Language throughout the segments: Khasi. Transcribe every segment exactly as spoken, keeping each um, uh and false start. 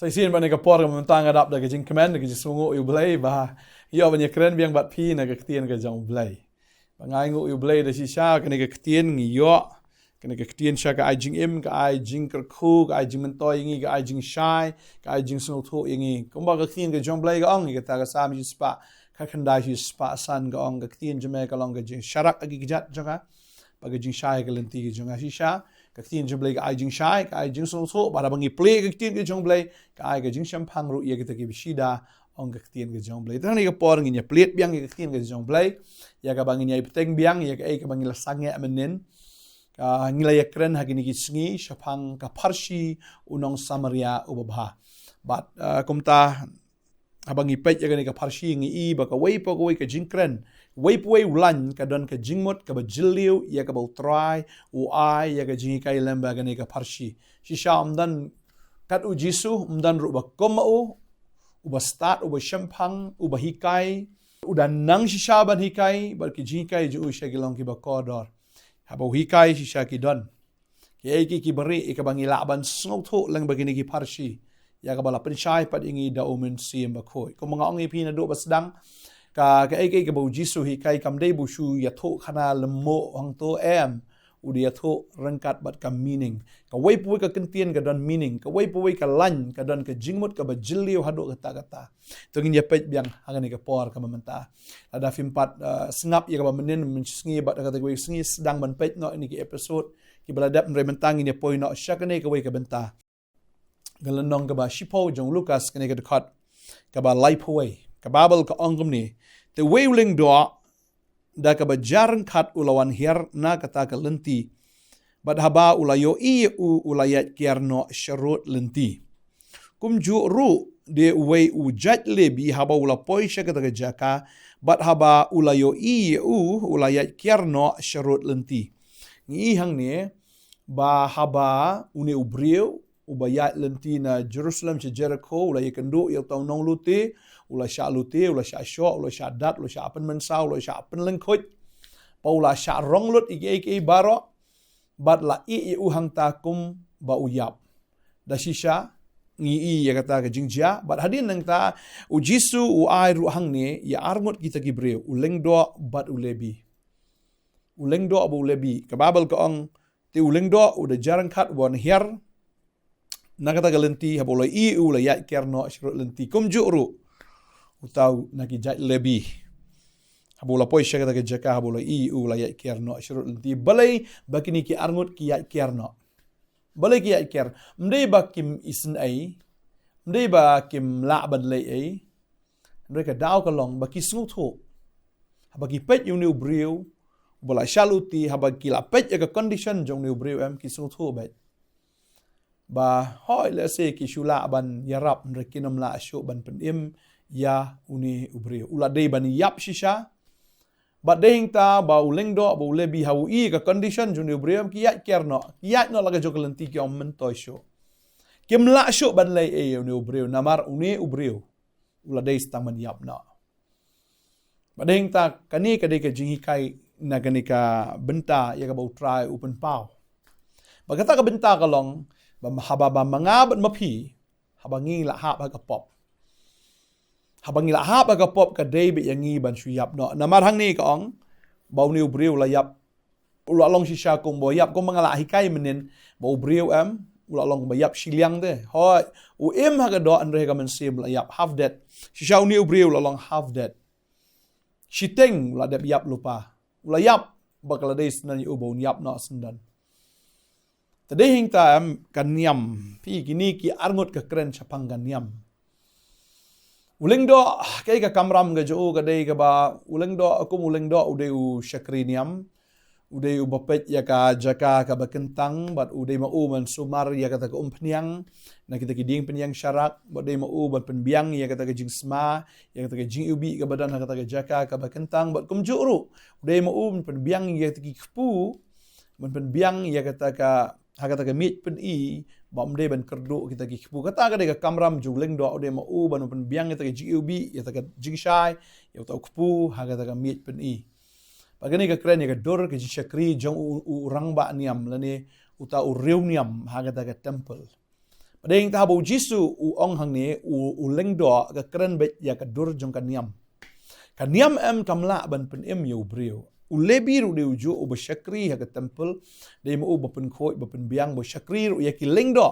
Sa shisien bad kane ka por mynta nga dap da ka jingkmen, da ka jingsngewnguh ïa U Blei ba ïoh ban ïakren biang bad phi na ka ktien ka jong U Blei. Ba nga ainguh ïa U Blei da shisha kane ka ktien ngi ïoh, kane ka ktien shisha ka ai jingim, ka ai jingkyrkhu, ka ai jingmyntoi ïa ngi, ka ai jingshai, ka ai jingsngewthuh ïa ngi. Kumba ka ktien ka jong U Blei ka ong ïa kata ka Salm shispah khatkhyndai shispah san ka ong, ka ktien jong me ka long ka jingsharak ha ki kjat jong nga, bad ka jingshai ha ka lynti ka jong nga. Shisha ka ktien jong U Blei ka ai jingshai, ka ai jingsngewthuh, bad haba ngi plie ka ktien ka jong U Blei ka ai ka jingshemphang ruh ïa kita kiba shida, ong ka ktien ka jong U Blei. Te ha kane ka por ngin ïa plie biang ïa ka ktien ka jong U Blei, ïa kaba ngin ïa bteng biang ïa kaei kaba ngi la sangeh mynnin. Ah, ngi la ïakren ha kine ki sngi shaphang ka pharshi u nong Samaria uba bha. Bad, ah, kumta haba ngi peit ïa kane ka pharshi ngi i ba kawei pa kawei ka jingkren, wei pa wei u lain ka don ka jingmut kaba jylliew ïa kaba U Trai u ai ïa ka jinghikai lem bad kane ka pharshi. Shisha ym don kat U Jisu, ym don ruh ba kum ma u, uba stad, uba shemphang, uba hikai, u da nang shisha ban hikai, bad ki jinghikai jong u shisha ki long kiba kordor. Haba u hikai shisha ki don kiei kiei kiba rieh ïa kaba ngi lah ban sngewthuh lyngba kine ki pharshi, ïa kaba la pynshai pat ïa ngi da U Mynsiem Bakhuid. Kumba nga ong ïa phi naduh ba sdang, ka, kaei kaei kaba U Jisu u hikai kam dei ba u shu ïathuh khana lymmuh hangto, em, u dei ïathuh ryngkat bad ka meaning. Kawei pa wei ka kyntien ka don meaning, kawei pa wei ka lain ka don ka jingmut kaba jylliew haduh katta katta. To ngin ïa peit biang ha kane ka por kaba mynta. Lada phim pat, eh, sngap ïa kaba mynnin, mynsngi bad ha kata kawei ka sngi sdang ban peit noh ïa kine ki episode kiba la dep, hynrei mynta ngin ïa poi noh sha kane kawei ka bynta. Ka lynnong kaba shiphew jong u Lukas, kane ka dkhot kaba laiphew wei. Ka Baibl ka ong kumne: Te uwei u lyngdoh da kaba jia ryngkat u la wan hiar na kata ka lynti, bad haba u la ïohi ïa u, u la ïaid kiar noh sharud lynti. Kumjuh ruh de uwei u jait Lebi, haba u la poi sha kata ka jaka, bad haba u la ïohi ïa u, u la ïaid kiar noh sharud lynti. Ngi i hangne ba haba une u briew uba ïaid lynti na Jerusalem sha Jerikho u la ïakynduh ïa uta u nonglute, u la shah lute, u la shah shoh, u la shah dat, u la shah pynmynsaw, u la shah pynlyngkhuid, bad u la shah rong lut ïa kiei kiei baroh, bad la ïeh ïa u hangta kumba u ïap. Da shisha ngi i ïa kata ka jingjia, bad hadien nangta U Jisu u ai ruh hangne ïa arngut kita ki briew, u lyngdoh bad u Lebi. U lyngdoh bad u Lebi. Ka Baibl ka ong, te u lyngdoh u da jia ryngkat, u wan hiar na kata ka lynti, haba u la ïohi ïa u, u la ïaid kiar noh sharud lynti. Kumjuh ruh uta u na ki jait Lebi, haba u la poi sha kata ka jaka, haba u la ïohi ïa u, u la ïaid kiar noh sharud lynti. Balei ba kine ki arngut ki ïaid kiar noh? Balei ki ïaid kiar? Ym dei ba kim isynei, ym dei ba kim lah ban leh ei, hynrei ka daw ka long ba ki sngewthuh. Haba ki peit ïa une u briew uba la shah lute, haba ki la peit ïa ka condition jong une u briew, em, ki sngewthuh beit ba hooid lehse ki shu lah ban ïarap, hynrei kin ym lah shuh ban pynim ïa une u briew. U la dei ban ïap shisha. Bad dei hangta ba u lyngdoh bad u Lebi, haba u i ïa ka condition jong une u briew, em, ki ïaid kiar noh, ki ïaid noh la ka jong ka lynti, ki ym myntoi shuh. Kim lah shuh ban leh ei ïa une u briew, namar une u briew u la dei sa tang ban ïap noh. Bad dei hangta kane ka dei ka jinghikai na kane ka bynta ïa kaba U Trai u pynpaw. Bad kata ka bynta ka long ba haba, ba ma nga bad ma phi, haba ngi la hap ha ka pop, haba ngi la hap ha ka pop, ka dei beit ïa ngi ban shu ïap noh. Namar hangne ka ong ba une u briew u la ïap, u la long shisha kumba ïap, kumba nga la hikai mynnin, ba u briew, em, u la long ba ïap shiliang te. Hooid, u im ha ka doh, hynrei ha ka mynsiem u la ïap, half dead. Shisha une u briew u la long half dead. Shiteng u la dep ïap lypa. U la ïap ba ka la dei syndon ïa u ba un ïap noh syndon. Te dei hangta, em, ka niam. Phi, kine ki arngut ka kren shaphang ka niam. U lyngdoh, kaei ka kamram ka jong u? Ka dei kaba u lyngdoh, kum u lyngdoh u dei u shakri niam, u dei uba peit ïa ka jaka kaba kyntang, bad u dei ma u ban sumar ïa kata ka umphniang na kita ki diengphniang sharak, bad dei ma u ban pynbiang ïa kata ka jingsma, ïa kata ka jingiwbih kaba don ha kata ka jaka kaba kyntang, bad kumjuh ruh u dei ma u ban pynbiang ïa kita ki kpu, ban pynbiang ïa kata ka, ha kata ka miej pyni, ba ym dei ban kyrduh kita ki kpu. Kata ka dei ka kamram jong u lyngdoh, u dei ma u ban pynbiang ïa kata ka jingiwbih, ïa kata ka jingshai, ïa uta u kpu ha kata ka miej pyni. Bad kane ka kren ïa ka dur ka jingshakri jong u, u, u rangbah niam lane uta u riew niam ha kata ka temple. Pdeng ta haba u Jisu u ong hangne, u, u lyngdoh ka kren beit ïa ka dur jong ka niam. Ka niam em kam lah ban pynim ïa u briew. U Lebi ruh dei u juh uba shakri ha ka temple, dei ma u ba pynkhuid, ba pynbiang, ba shakri ruh ïa ki lyngdoh.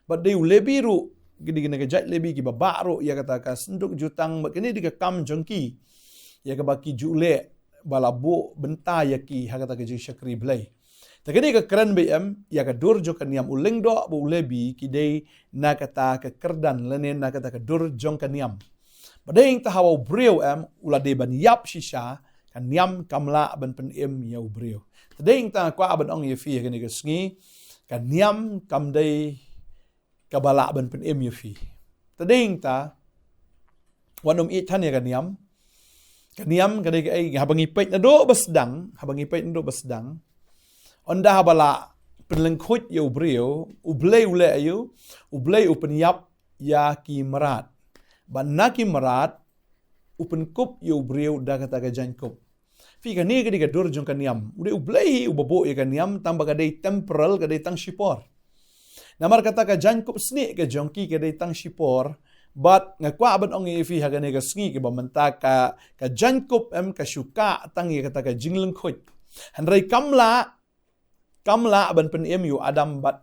Bad dei u Lebi ruh, ki dei kine ka jait Lebi kiba bah ruh ïa kata ka synduk jutang, bad kine dei ka kam jong ki. Ïa kaba ki ju leh, ba la buh bynta ïa ki ha kata ka jingshakri Blei. Te kane ka kren beit em, ïa ka dur jong ka niam, u lyngdoh bad u Lebi ki dei na kata ka kyrdan lane na kata ka dur jong ka niam. Pdeng ta haba u briew em, u la dei ban ïap shisha, ka niam kam lah ban pynim ïa u briew. Pdeng ta kwah ban ong ïa phi ha kane ka sngi, ka niam kam dei kaba lah ban pynim ïa phi. Pdeng ta, wat nym ïeit than ïa ka niam. Ka niam ka dei kaei, haba ngi peit naduh ba sdang, haba ngi peit naduh ba sdang. Ynda haba la pynlyngkhuid ïa u briew, u Blei u leh aïu, u Blei u pynïap ïa ki mrad. Bad na ki mrad, u pynkup ïa u briew da kata ka jaiñkup. Phi, kane ka dei ka dur jong ka niam. U dei u Blei hi uba buh ïa ka niam, tang ba ka dei temporal, ka dei tang shipor. Namar kata ka jaiñkup snieh ka jong ki ka dei tang shipor, bad nga kwah ban ong ïa phi ha kane ka sngi kaba mynta ka, ka jaiñkup em ka shu kah tang ïa kata ka jinglyngkhuid. Hynrei kam lah, kam lah ban pynim ïa u Adam bad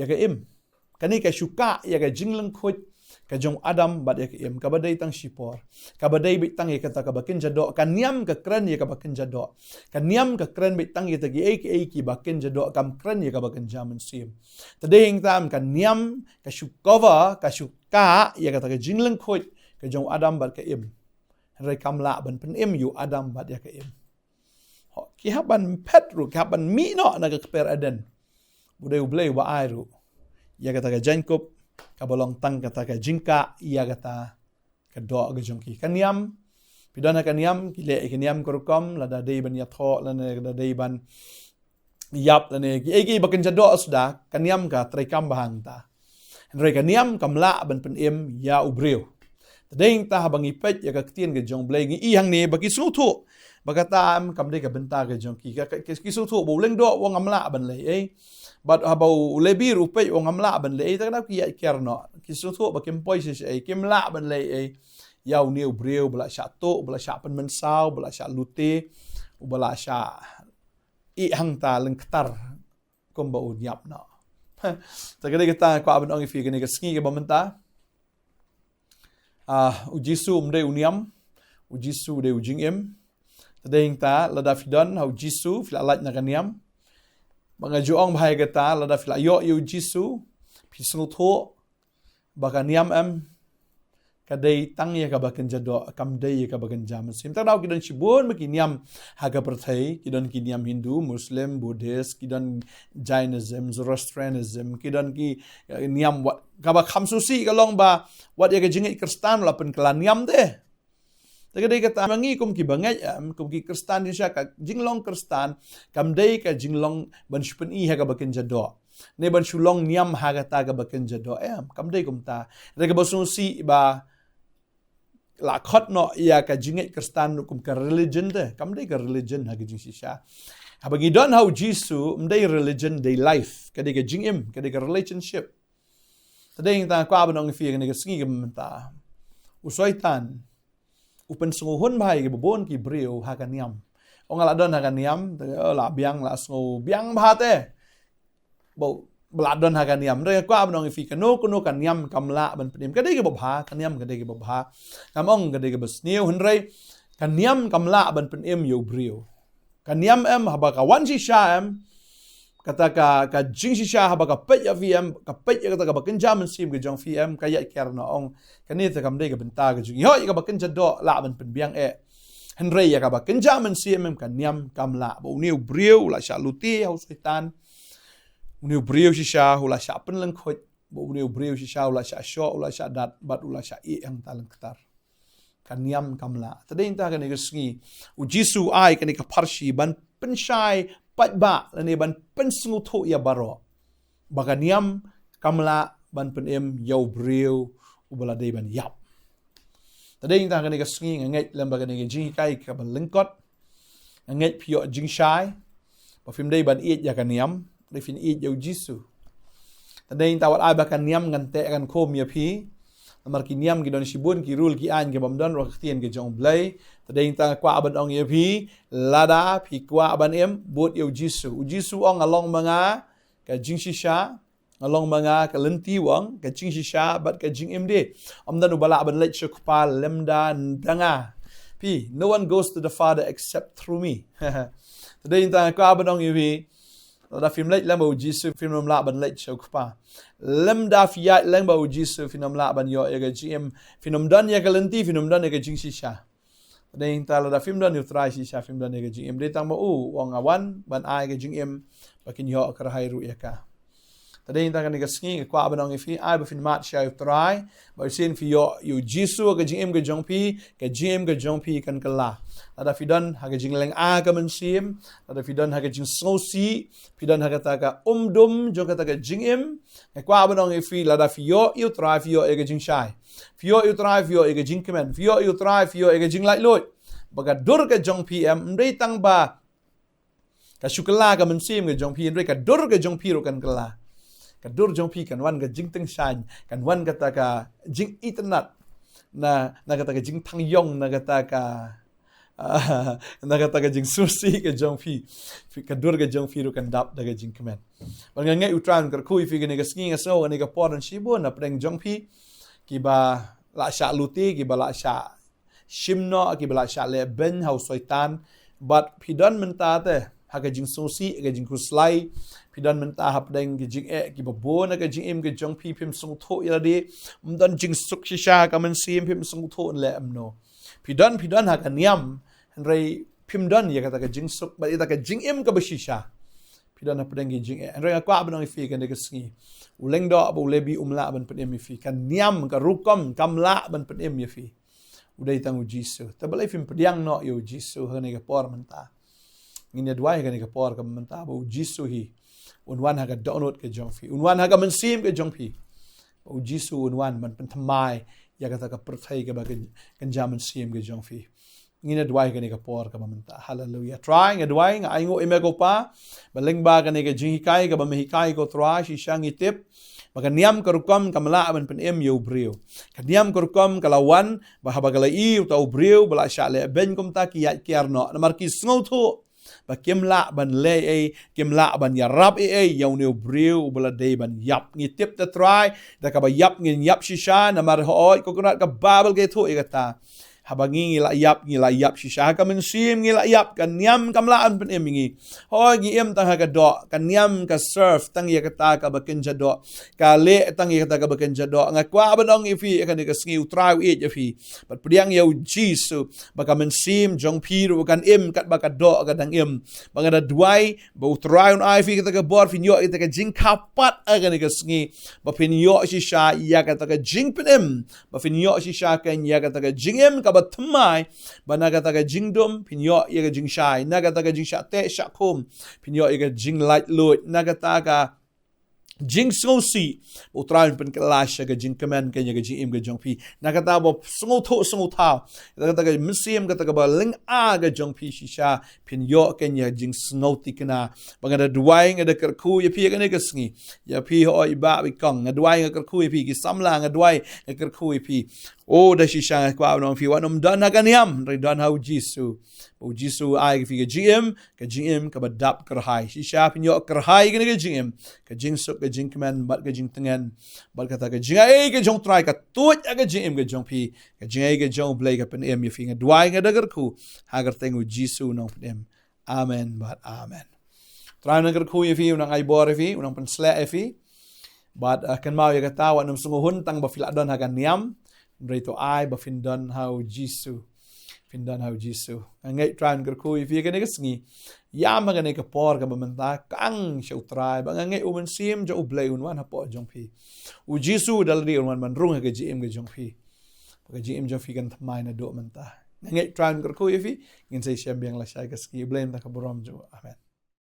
ïa ka Im. Kane ka shu kah ïa ka jinglyngkhuid ka jong u Adam bad ïa ka Im, kaba dei tang shipor. Kaba dei beit tang ïa kata kaba kynja doh, ka niam ka kren ïa kaba kynja doh. Ka niam ka kren beit tang ïa kata kiei kiei kiba kynja doh, kam kren ïa kaba kynja mynsiem. Pdeng ta em ka niam ka shu cover, ka shu kah ïa kata ka jinglyngkhuid ka jong u Adam bad ka Im. Hynrei kam lah ban pynim ïa u Adam bad ïa ka Im. Ho, ki hap ban phet ruh, ki hap ban mih noh na ka kper Eden. U dei u Blei uba ai ruh ïa kata ka jaiñkup, kaba long tang kata ka jingkah ïa kata ka doh ka jong ki. Ka niam, phi don ha ka niam, ki leh ïa ka niam ka rukom, lada dei ban ïathoh, lada dei ban ïap, lane kiei kiei ba kynja doh suda, ka niam ka treikam bha hangta. Hynrei ka niam kam lah ban pynim ïa u briew. Pdeng ta haba ngi peit ïa ka ktien ka jong u Blei, ngi i hangne ba ki sngewthuh ba kata em kam dei ka bynta ka jong ki. Ka, ka, ki sngewthuh ba u lyngdoh u ong ngam lah ban leh ei. Bad haba u Lebi ruh u peit u ong ngam lah ban leh ei, te kata ki ïaid kiar noh. Ki sngewthuh ba kim poi shisha ei, kim lah ban leh ei ïa une u briew ba la shah tuh, ba la shah pynmynsaw, ba la shah lute, ba la shah ih hangta lyngktar kumba un ïap noh. Te ka dei kata kwah ban ong ïa phi kane ka sngi kaba mynta. Ah, u Jisu um dei u niam, u Jisu u dei u jingim. Te dei hangta lada phi don ha u Jisu, phi la lait na ka niam. Ba nga ju ong bha ïa kata, lada phi la ïoh ïa u Jisu, phi sngewthuh ba ka niam em ka dei tang ïa kaba kynja doh, kam dei ïa kaba kynja mynsiem. Tang daw ki don shibun ba ki niam ha ka pyrthei, ki don ki niam Hindu, Muslim, Buddhist, ki don Jainism, Zoroastrianism, ki don ki, eh, niam wat, kaba kham sngewsih ka long ba wat ïa ka jingngeit Khristan la pynkylla niam te. Te ka dei kata ma ngi kum ki bangeit, em, kum ki Khristan, shisha ka jinglong Khristan kam dei ka jinglong ban shu pyni ha kaba kynja doh, ne ban shu long niam ha kata kaba kynja doh, em, kam dei kumta. Te kaba sngewsih ba la khot noh ïa ka jingngeit Khristan ruh kum ka religion te, kam dei ka religion ha ka jingshisha. Haba ngi don ha u Jisu, ym dei religion, dei life, ka dei ka jingim, ka dei ka relationship. Te dei hangta kwah ban ong ïa phi kane ka sngi kaba mynta, u Soitan u pynsngewhun bha ïa kiba bun ki briew ha ka niam. Ong nga la don ha ka niam te, oh, la biang, la sngew biang bha te. Ba, ba la don ha ka niam. Hynrei kwah ban ong ïa phi, kano kano ka niam kam lah ban pynim. Ka dei kaba bha, ka niam ka dei kaba bha. Ngam ong ka dei kaba sniew, hynrei ka niam kam lah ban pynim ïa u briew. Ka niam em haba ka wan shisha em, kata ka, ka jingshisha haba ka peit ïa phi em, ka peit ïa kata kaba kynja mynsiem ka jong phi em, ka ïaid kiar noh, ong kane te kam dei ka bynta ka jong ngi. Hooid, kaba kynja doh lah ban pynbiang eh. Hynrei ïa kaba kynja mynsiem em ka niam kam lah. Ba une u briew u la shah lute ha u Soitan. Une u briew shisha u la shah pynlyngkhuid. Ba une u briew shisha u la shah shoh, u la shah dat, bad u la shah ih hangta lyngktar. Ka niam kam lah. Te dei hangta kane ka sngi u Jisu u ai kane ka pharshi ban pynshai paidbah lane ban pynsngewthuh ïa baroh ba ka niam kam lah ban pynim ïa u briew uba la dei ban ïap. Te dei hangta kane ka sngi nga ngeit lem ba kane ka jinghikai kaba lyngkot. Nga ngeit phi ïoh jingshai ba phim dei ban ïeit ïa ka niam, dei phin ïeit ïa u Jisu. Te Te dei nangta wat ai ba ka niam kan teh kan khum ïa phi. Namar ki niam ki don shibun, ki rule ki aiñ ki bym don ruh ha ka ktien ka jong U Blei. Te dei nangta nga kwah ban ong ïa phi, lada phi kwah ban im, bud ïa U Jisu. U Jisu u ong, nga long ma nga ka jingshisha, nga long ma nga ka lynti, u ong, ka jingshisha bad ka jingim de. Ym don uba lah ban leit sha U Kpa lymda da nga. Phi, no one goes to the Father except through me. Te dei nangta nga kwah ban ong ïa phi, lada phim leit lem bad U Jisu phim nym lah ban leit sha U Kpa. Lymda phi ïaid lem bad U Jisu phim nym lah ban ïoh ïa ka jingim. Phim nym don ïa ka lynti, phim nym don ïa ka jingshisha. Te dei nangta lada phim don ïa U Trai shisha phim don ïa ka jingim. Dei tang ba u, u ong, nga wan ban ai ka jingim ba kin ïoh kyrhai ruh ïa ka. Te dei nangta kane ka sngi nga kwah ban ong ïa phi, ai ba phin mad sha U Trai, ba shisien phi ïoh ïa U Jisu ha ka jingim ka jong phi, ka jingim ka jong phi kan kylla. Lada phi don ha ka jinglynga ka mynsiem, lada phi don ha ka jingsngewsih, phi don ha kata ka umdum jong kata ka jingim, nga kwah ban ong ïa phi, lada phi ïoh ïa U Trai phi ïoh ïa ka jingshai. Phi ïoh ïa U Trai phi ïoh ïa ka jingkmen. Phi ïoh ïa U Trai phi ïoh ïa ka jinglaitluid. Ba ka dur ka jong phi em, ym dei tang ba ka shu kylla ka mynsiem ka jong phi, hynrei ka dur ka jong phi ruh kan kylla. Ka dur jong phi kan wan ka jingtyngshaiñ, kan wan kata ka jingitynnad na, na kata ka jingthang ïong, na kata ka, na kata ka jingsngewsih ka jong phi. Phi, ka dur ka jong phi ruh kan dap da ka jingkmen. Bad nga ngeit U Trai un kyrkhu ïa phi kane ka sngi, nga sngew kane ka por don shibun na pdeng jong phi kiba la shah lute, kiba la shah shim noh, kiba la shah leh beiñ ha u Soitan. Bad phi don mynta te ha ka jingsngewsih, ka jingkhuslai. Phi don mynta ha pdeng ki jingeh kiba bun ha ka jingim ka jong phi, phim sngewthuh ïa lade. Ym don jingsuk shisha ha ka mynsiem, phim sngewthuh leh kumno. Phi don, phi don ha ka niam, hynrei phim don ïa kata ka jingsuk bad ïa kata ka jingim kaba shisha. Phi don ha pdeng ki jingeh. Hynrei nga kwah ban ong ïa phi kane ka sngi, u lyngdoh bad u Lebi um lah ban pynim ïa phi. Ka niam, ka rukom kam lah ban pynim ïa phi. U dei tang U Jisu. Te balei phim pdiang noh ïa U Jisu ha kane ka por mynta? Ngin ïa duwai ha kane ka por kaba mynta ba U Jisu hi un wan ha ka dohnud ka jong phi, un wan ha ka mynsiem ka jong phi. Ba U Jisu un wan ban pynthymmai ïa kata ka pyrthei kaba kyn-, kynja mynsiem ka jong phi. Ngin ïa duwai ha kane ka por kaba mynta. Haleluia. Trai, nga duwai, nga ainguh ïa me ko Pa, ba lyngba kane ka jinghikai kaba me hikai ko Trai, shisha ngi tip ba ka niam ka rukom kam lah ban pynim ïa u briew. Ka niam ka rukom ka la wan ba haba ka la ïohi uta u briew ba la shah leh beiñ kumta, ki ïaid kiar noh, namar ki sngewthuh ba kim lah ban leh ei, kim lah ban ïarap ei ei ïa une u briew uba la dei ban ïap. Ngi tip te Trai, da kaba ïap ngin ïap shisha, namar hooid, ko Kynrad, ka Baibl ka ïathuh ïa kata. Haba ngi, ngi la ïap, ngi la ïap shisha, ha ka mynsiem ngi la ïap, ka niam kam lah ban pynim ïa ngi. Hooid, ngi im tang ha ka doh, ka niam ka serve tang ïa kata kaba kynja doh, ka leh tang ïa kata kaba kynja doh. Nga kwah ban ong ïa phi ha kane ka sngi, U Trai u ïeit ïa phi. Bad pdiang ïa U Jisu ba ka mynsiem jong phi ruh kan im katba ka doh ka dang im. Ba nga da duwai ba U Trai un ai phi kata ka bor, phin ïoh ïa kata ka jingkyrpad ha kane ka sngi, ba phin ïoh shisha ïa kata ka jingpynim, ba phin ïoh shisha kein ïa kata ka jingim kaba thymmai, ba na kata ka jingdum phin ïoh ïa ka jingshai, na kata ka jingshah teh shah khum phin ïoh ïa ka jinglaitluid, na kata ka jingsngewsih, U Trai un pynkylla sha ka jingkmen kein ïa ka jingim ka jong phi. Na kata ba sngewthuh sngewthaw, na kata ka mynsiem kata kaba lynga ka jong phi shisha, phin ïoh kein ïa ka jingsngewthikna. Ba nga da duwai, nga da kyrkhu ïa phi ha kane ka sngi. Ïa phi hooid i bah i kong, nga duwai nga kyrkhu ïa phi, ki samla nga duwai nga kyrkhu ïa phi. O, da shisha nga kwah ban ong ïa phi, wat nym don ha ka niam, hynrei don ha U Jisu. U Jisu u ai ïa phi ka jingim, ka jingim kaba dap kyrhai. Shisha phin ïoh kyrhai kane ka jingim, ka jingsuk, ka jingkmen bad ka jingtngen. Bad kata ka jingai ka jong U Trai ka tuid ha ka jingim ka jong phi. Ka jingai ka jong U Blei ka pynim ïa phi. Nga duwai nga da kyrkhu ha ka kyrteng U Jisu u nongpynim. Amen bad amen. U Trai u nang kyrkhu ïa phi, u nang ai bor ïa phi, u nang pynshlur ïa phi. Bad, uh, kynmaw ïa kata, wat nym sngewhun tang ba phi la don ha ka niam, hynrei to ai ba phin don ha U Jisu. Phin don ha U Jisu. Nga ngeit U Trai un kyrkhu ïa phi ha kane ka sngi. Ïam ha kane ka por kaba mynta, khang sha U Trai, ba nga ngeit U Mynsiem jong U Blei un wan hapoh jong phi. U Jisu da lade un wan ban rung ha ka jingim ka jong phi. Ba ka jingim jong phi kan thymmai naduh mynta. Nga ngeit U Trai un kyrkhu ïa phi. Ngin sa ïashem biang lashai ka sngi. U Blei un ai ka burom jong u. Amen.